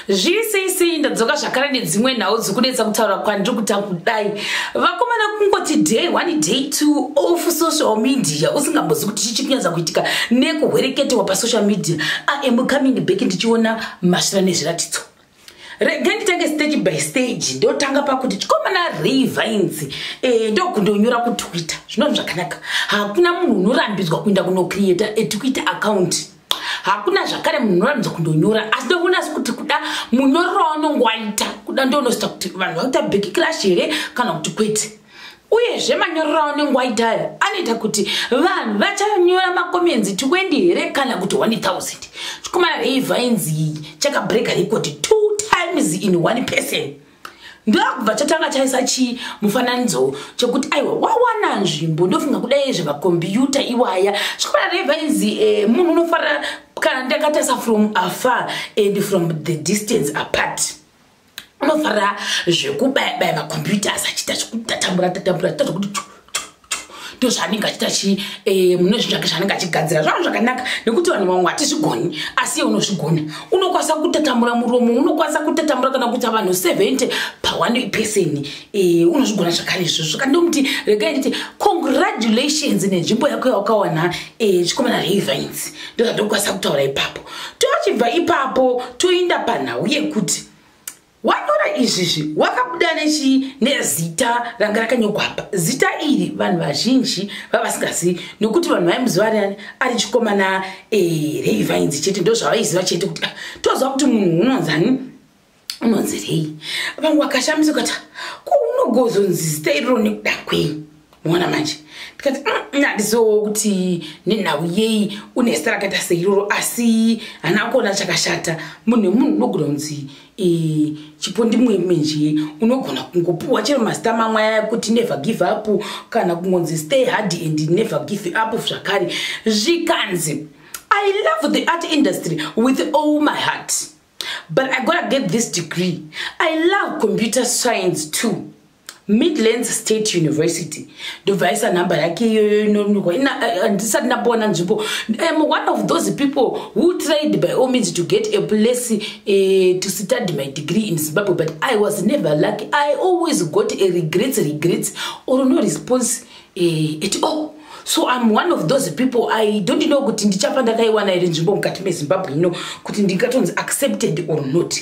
Zviri sei? Ndadzoka zvakare nedzimwe nhau dzikunetsa kutaura kwandiri kuta kudai. Vakomana, kungoti day one, day two off social media, usingambozi kuti chichi kunyatsa kuitika nekuhwereketewa pasocial media. I am coming back ndichiona mashura nezviratidzo. Regai nditange stage by stage. Ndotanga pakuti chikomana Ray Vines ndokundonyora kuTwitter. Zvinova zvakanaka, hakuna munhu unorambidzwa kuenda kunocreata aTwitter account. Hakuna zvakare munhu unorambidzwa kundonyora, asi ndoona sekuti kuda munyorero waunonge waita kuda ndonosita kuti vanhu vakuita backlash here kana kuti kwete. Uyezve manyorero aunenge waita ayo anoita kuti vanhu vachanyora macomments 20 here kana kuti 1000. Chikomana Ray Vines chakabreka record two times in one person. Ndokubva chatanga chaisa chimufananidzo chekuti aiwa, wawana nzvimbo. Ndofunga kudai zvemakombiyuta iwaya. Chikomana Ray Vines munhu unofarira kana ndakatarisa from afar and from the distance apart, unofarira zvekubaya-baya macomputers, achiita zvekutatambura tatambura, achiita zvekuti chu chu chu. Ndozvaanenge achiita chi mune zvinhu zvake zvaanenge achigadzira. Zvanhu zvakanaka nekuti vanhu vamwe hatizvigoni, asi iye unozvigona. Unokwanisa kutatambura muromo, unokwanisa kutatambura kana kuita vanhu 70 paone person. Unozvigona zvakare izvozvo. Saka ndomuti regai nditi congratulations nenzvimbo yako yawakawana, chikomana Ray Vines. Ndozvandokwanisa kutaura ipapo. Tochibva ipapo toinda panhau yekuti wanyora izvizvi, wakabuda nechi nezita ranga rakanyorwa apa. Zita iri vanhu vazhinji vavasingazivi, nekuti vanhu vaimuziva ari ari chikomana Ray Vines chete. Ndo zvavaiziva chete, kuti ah, toziva kuti munhu unonzani, unonzi Ray. Vamwe vakashamisa kati, ko unogozonzi zita iroro nekuda kwei? Muona manje, ndikati handiziwo kuti nenhau yei une zita rakaita seiroro, asi hana kuona chakashata. Munhu nemunhu unogona kunzi chipo ndimwemenje. Unogona kungopuwa chero mazita mamwe aya kuti never give up, kana kungonzi stay hard and never give up zvakare. Zvikanzi, "I love the art industry with all my heart, but I gotta get this degree. I love computer science too. Midlands State University." Ndobva aisa nhamba yake iyoyo inonyorwa. Handisati ndambowana nzvimbo. Am one of those people who tried by all means to get a place to study my degree in Zimbabwe, but I was never lucky. I always got a regrets, regrets or no response at all. So I'm one of those people. I don't know kuti ndichafa ndakaiwana here nzvimbo mukati meZimbabwe ino, kuti ndingatonzi accepted or not.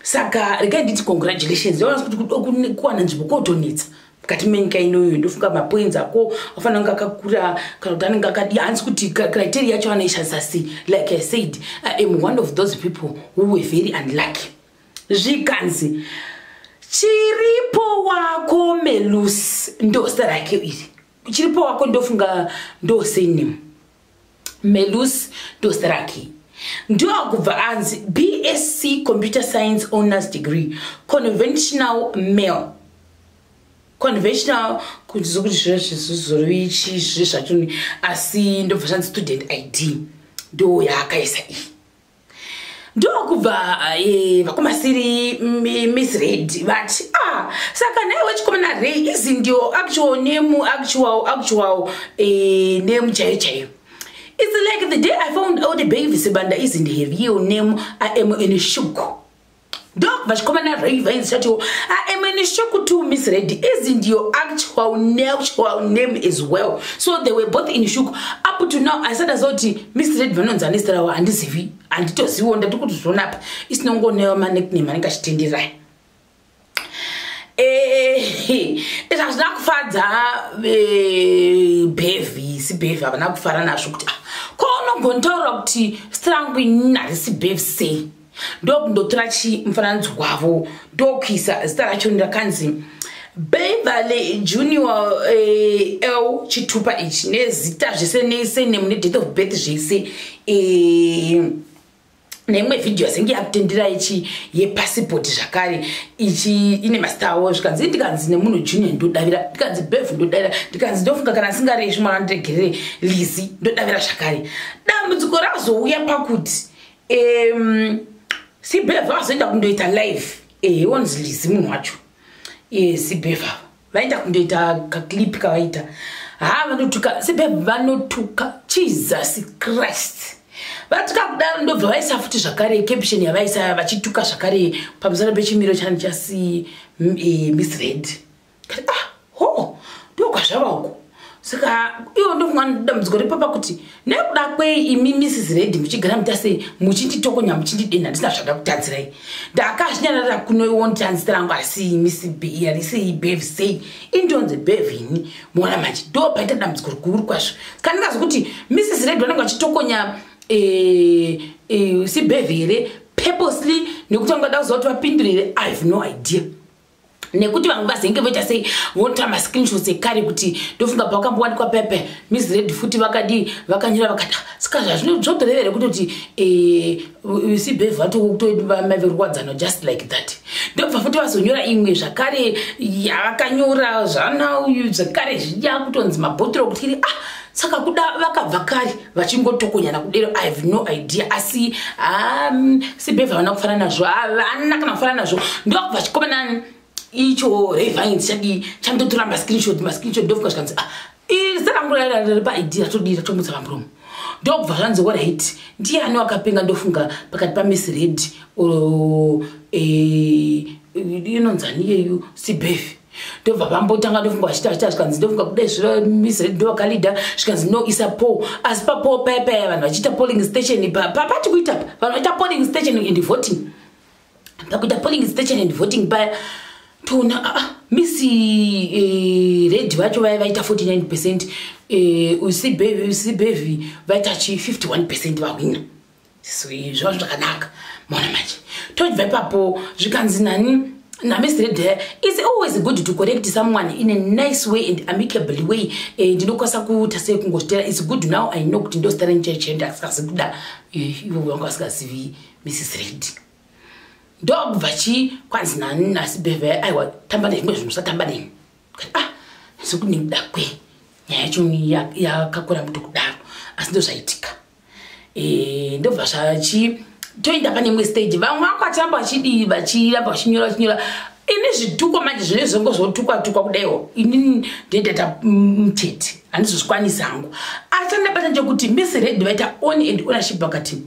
Saka regai nditi congratulations. Ndaona kuti kuwana nzvimbo kotonetsa mukati menyika inoyo. Ndofunga mapoints ako afanira kunge akakura, kana kuti anenge akadi hanzi kuti criteria yacho anoishandisa sei. Like I said, I am one of those people who were very unlucky. Zvikanzi, Chiripo Wako Melus, ndo zita rake iri, Chiripo Wako. Ndofunga ndo surname, Melus ndo zita rake. Ndokubva anzi BSc Computer Science Honors degree, conventional male. Conventional kuti zvozvizorovi chizve zvacho, asi ndobva zvanzi student ID ndo yaakaisa iyi. Ndokubva vakomasiri Miss Red vati, "Ah, saka nhaiwe chikomana Ray, izi ndio actual name, actual name chaiyo chaiyo?" "It's like the day I found out Baby Sibanda isn't her real name, I am in shock." Ndokubva chikomana Ray Vines chatiwo, "I am in shock too. Miss Red isn't your actual natural name as well." So they were both in shock. Up to now asati aziva kuti Miss Red vanonzi ane zita ravo. Handizivi, handitoziviwo. Ndati kuti zvonapa isinongonewa manickname anenge achitenderai. Izvi hazvina kufadza Bhevhi. Sibhevhi havana kufara nazvo kuti, ah, ko unogontaura kuti zita rangu inini harisi Bhevhi sei? Ndokundotora chimufananidzo wavo, ndokuisa zita racho rakanzi Beverly Junior L. Chitupa ichi nezita zvese nesurname nedate of birth zvese, neimwe vhidhiyo yazinge yakutendera ichi yepasipoti zvakare ichi ine mazita avo. Zvikanzi, ndikanzi nemunhu Junior, ndodavira. Ndikanzi Bev, ndodavira. Ndikanzi, ndofunga kana asingareshi mwana ndiregerere, Lizi, ndodavira zvakare. Dambudziko razouya pakuti Sibev azoenda kundoita live. Onzi Lizi munhu wacho. Sibev ava vaenda kundoita kaclip kavaita. Ha, vanotuka Sibev, vanotuka. Jesus Christ. Vatuka kudaro, ndobva vaisa futi zvakare caption yavaisa vachituka zvakare pamusoro pechimiro chani chasi Miss Red. Kati ah, ho, ndokwazvava uko. Saka iwo ndofunga dambudziko ripapa kuti nekuda kwei imi Mrs Red muchigara muita sei, muchinditokonya, muchindidena ndisina zvada kutadzirai. Ndakazvinyarara kunoiwo rangu, asi Miss harisi Bev sei indonzi Bev ini? Muona manje ndo paita dambudziko rikuru kwazvo. Saka ndingazi kuti Mrs Red vanenge vachitokonya siBev here purposely, nekuti vangada kuziva kuti vapindure here? I have no idea, nekuti vamwe vazenge voita sei, votora mascreenshots ekare kuti ndofunga pawakambowanikwa pepe Miss Red futi vakadii, vakanyora vakati. Saka zvazvinotoreva here kutoti siBev vatomaverwadzano just like that? Ndobva futi vazonyora imwe zvakare yavakanyora zvana uyu zvakare zviya kutonzi mabhotoro kuti iri ah. Saka kuda vakabva kare vachingotokonyana kudero, I have no idea. Asi siBev havana kufanana nazvo, havana kana kufanana nazvo. Ndokubva chikomana icho Revines chadii, chandotora mascreenshot, mascreenshot. Ndofunga zvikanzi, ah, zita rangu rari paid, ratodii, ratomutsa pamuromo. Ndokubva zvanzi, alright, ndiani wakapenga? Ndofunga pakati paMiss Red inonzani iyeyu siBev. Ndobva vambotanga, ndofunga vachita vachita, zvikanzi ndofunga kudai zviro Miss Red ndo vakalidha. Zvikanzi no, isa poll. Asi papoll paya paya vanhu vachiita polling station, pati kuita vanhu vachiita polling station and voting, pakuita polling station and voting paya, toona aa ah, Miss Red vacho vaya vaita 49%, usiBev vaita chi 51%, vahwina. Zvava zvakanaka. Maona manje, tobva ipapo zvikanzi nani naMiss Red, "It's always good to correct someone in a nice way and amicable way." Ndinokwanisa kuita sei kungozvitera? It's good, now I know kuti ndozita renyu chaicho. Asikazi kuda ivo vanga vasingazivi Mrs Red. Ndokubva chi kwanzi nani nasiBev, "Aiwa, tamba nezvimwe zvinhu, usatamba neni." Ah, sekuti nekuda kwe nyaya yacho yakakura muto kudaro, asi ndo zvaitika. Ndobva zvachi toenda pane imwe stage. Vamwe vako vachiramba vachidii, vachiramba vachinyora, vachinyora ini zvituko manje zvine zvongo zvotukwa tukwa kudaiwo. Inini ndoitaita mutete, handizozvikwanisi hangu. Asi chandabata ndechekuti Miss Red vaita own and ownership, vakati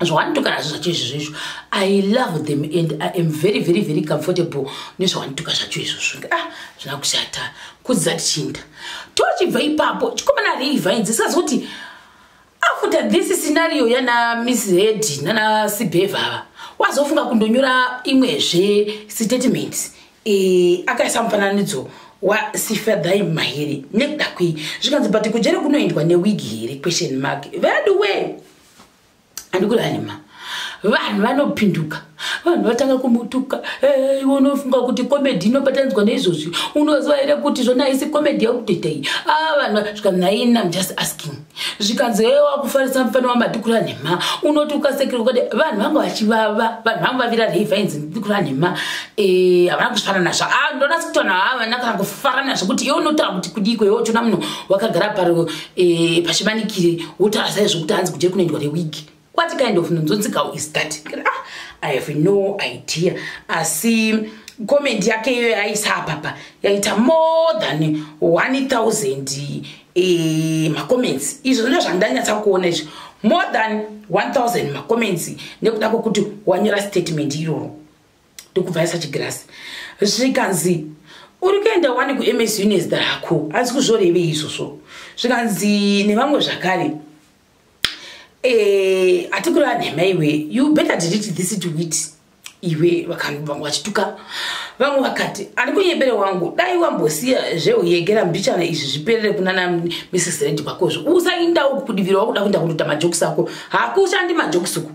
zvawanituka nazvo zvacho izvozvo izvo, I love them and I am very, very, very comfortable nezvawanituka zvacho izvozvo. Ah, zvina kushata kudzidza tichinda. Tochibva ipapo, chikomana Revines sikazi kuti after this scenario yana Miss Red nana Sibev ava, wazofunga kundonyora imwezve statement. Akaisa mufananidzo waSifadhai Mahere. Nekuda kwei? Zvikanzi, "But kujere kunoendwa newigi here?" Question mark. Veduwe, handikuranima, vanhu vanopinduka, vanhu vatanga kumutuka. Iwe unofunga kuti comedy inobatanidzwa neizvozvi? Unoziva here kuti zvona isi comedy yakutoita iyi? Ah, vanhu zvikanzi, "Naini am just asking." Zvikanzi, "Wakufarisa mufana wamadhikura nhema, unoti ukasekera ukade." Vanhu vanga vachivava, vanhu vanga vavira Revines ndikura nhema. Havana kuzvifara nazvo. Ah, ndonasi kuti vanhu havana kana kufara nazvo, kuti iwe unotaura kuti kudiko? Iwe uchona munhu wakagara paro pachimanikire, wotaura saizvo kuti hanzi kujeri kunoendwa newigi. What kind of nonsensical is that? Ah, I have no idea. Asi comment yake iyoyo yaisa apapa yaita more than 1000 macomments. Izvo ndo zvandanyatsa kuona izvo, more than 1000 macomments, nekuda kwekuti wanyora statement iroro. Ndokubva chigirasi. Zvikanzi, "Uri kuenda wani kuMSU nezita rako, asi kuzvorevei izvozvo?" Zvikanzi nevamwe zvakare, "Hatikureva nhema iwe, you better delete this tweet iwe." Vamwe vachituka, vamwe vakati, "Ani kunyebere wangu, dai wambosiya zveuyegera mbichana izvi zviperere kunana Mrs Red kwakozvo. Usainda uku kudivira, wakuda kuenda kundoita majokes ako, hakushandi majokes uku."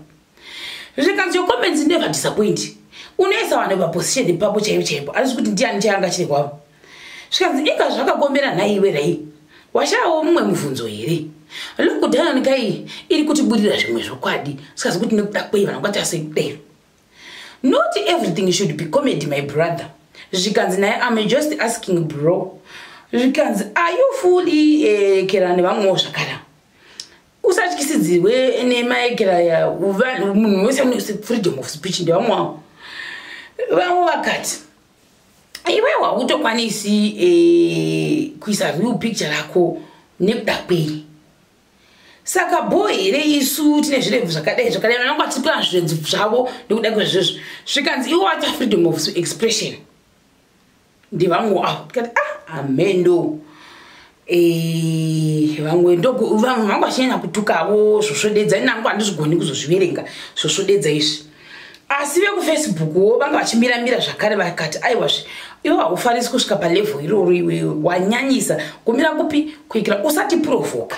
Zvikanzi, "Your comments never disappoint, unoisa vanhu paposition ipapo chaipo chaipo." Asi kuti ndiani chayanga chiri kwavo? Zvikanzi, "Inga zvakakomera nhaiwe rai, washayawo mumwe mubvunzo here? Lockdown kai iri kutiburira zvimwe zvokwadi." Sikazi kuti nekuda kwei vanhu vakati asei kudero. "Not everything should be comedy, my brother." Zvikanzi naye, "Am just asking, bro." Zvikanzi, "Are you fully kera nevamwewo zvakara? Usatyisidzirwe nemaekera, munhu wese freedom of speech." Ndevamwe wavo. Vamwe vakati, "Iwe hautokwanisi kuisa real picture rako nekuda kwei?" Saka bho here isu tine zvirebvu zvakadai zvakadai, vananga vachipira zvirebvu zvavo nekuda kwezvezvo. Zvikanzi iwo waita freedom of expression ndevamwe avo. Tikati ah, amendo. Vamwe vamwe vanga vachinyanya kutukavo zvosvodedza. Inangu handizvigoni kuzozviverenga zvosvodedza izvi, asi vekuFacebook wo vanga vachimiramira zvakare, vakati aiwazve, iwe haufarisi kusvika palevel iroro, iwe wanyanyisa kumira kupi kuikira usati provoka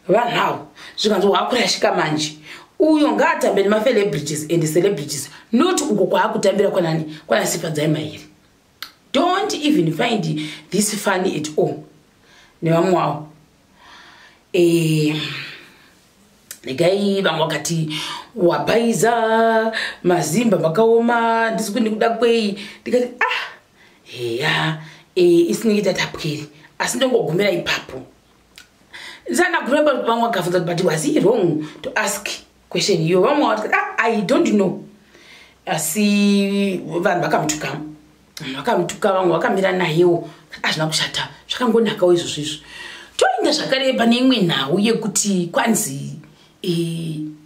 vanhu avo. Zvikanzi waakurashika manje, uyo ngaatambe nemacelebrities and celebrities, not uko kwaakutambira kwanani kwanasifadzai Mairi. Don't even find this funny at all nevamwe wavo. Regai vamwe vakati wabhaiza mazimba makaoma, ndisi kundi kuda kwei. Ndikati ah, heya, isinenge tatapweri, asi ndongogumira ipapo. Ndisandagumira, vamwe vakabvunza kuti, "But was he wrong to ask question iyo?" Vamwe vakati ah, I don't know, asi vanhu vakamutuka, vanhu vakamutuka, vamwe vakamira nayewo. Hazvina kushata, zvakangonakawo izvozvo izvo. Toenda zvakare pane imwe nhau yekuti kwanzi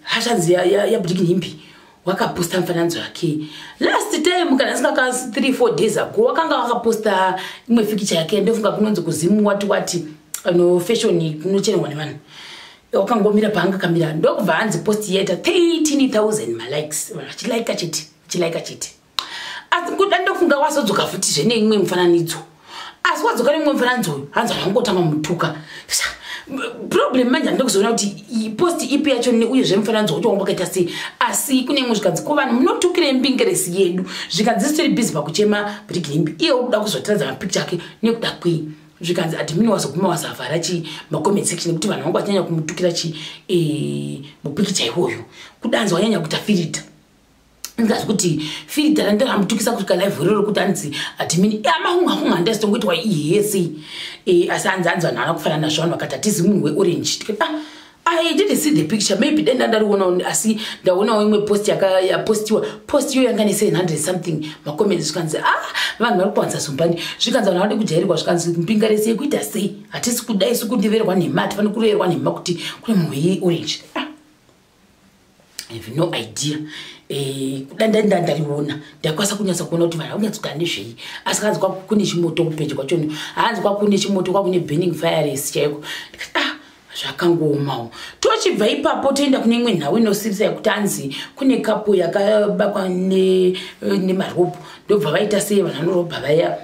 hashanzi yaBriginimbi wakaposta mufananidzo yake last time, kana singaka 3 4 days ago, wakanga wakaposta imwe pikicha yake. Ndofunga kunonzi kuZimu wati wati no fashion kunochenerwa nevanhu, wakangomira paanga kamira, ndokubva hanzi post yaita 13,000 malikes, vanhu vachilaika chete, vachilaika chete. Asi kuda ndofunga wazodzoka futizve neimwe mufananidzo, asi wadzoka nemumwe mufananidzo uyu, hanzi vanhu vangotanga mutuka. Problem manje handida kuti post ipi yacho uyezve mufananidzo wacho wanga wakaita sei. Asi kune imwe zvikanzi, ko vanhu munotukire mbingeresi yedu? Zvikanzi sitori busy pakuchema Briginimbi, iye uri kuda kuzotiradza mapikicha ake nekuda kwei? Zvikanzi admin wazoguma wazavhara chi macomment section nekuti vanhu vanga vachinyanya kumutukira chi mupikicha iwoyo, kudanzi wanyanya kuita filter. Ndingazi kuti filter randiramutukisa kusvika live rero kuti hanzi admin amahunga handazitongoitwa ihese. Asi hanzi vanhu havana kufanana nazvo, vanhu vakati hatizi munhu weorange. Tikati ah, I didn't see the picture, maybe denda ndariona, asi ndaonawo imwe post yapostiwa, post iyo yanga ne700 something macomments. Zvikanzi ah, vanhu vari kuwanza zumbani. Zvikanzi vanhu vade kujairirwa. Zvikanzi mbinga rese yekuita sei, hatisi kuda isu kundiverwa nhema, hatifaniri kureverwa nhema kuti kune munhu weorange. Ah, I have no idea. Kuda ndanda ndariona, ndakwanisa kunyatsa kuona kuti vanhu vakunyatsa kuti nezvei. Asi hanzi kwakune chimoto kupeji kwachona, hanzi kwakune chimoto, kwakune burning fires chaiko. Ndikati ah, zvakangoomawo. Tochibva ipapo toenda kune imwe nhau inosirisa yekuti hanzi kune couple yakabakwa nemarobhu, ndobva vaita sei, vanhu vanorobha vaya,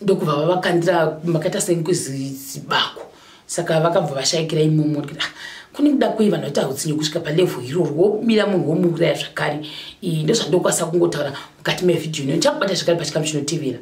ndokubva vavakandira makaita senguzibako, saka vakabva vashayikira imomo. Ah, kune kuda kwei vanhu vaita utsinye kusvika palevel iroro, womira munhu womuuraya zvakare? Ndozvandokwanisa kungotaura mukati mevhidhiyo ino. Ndichakubata zvakare pachikamu chinotevera.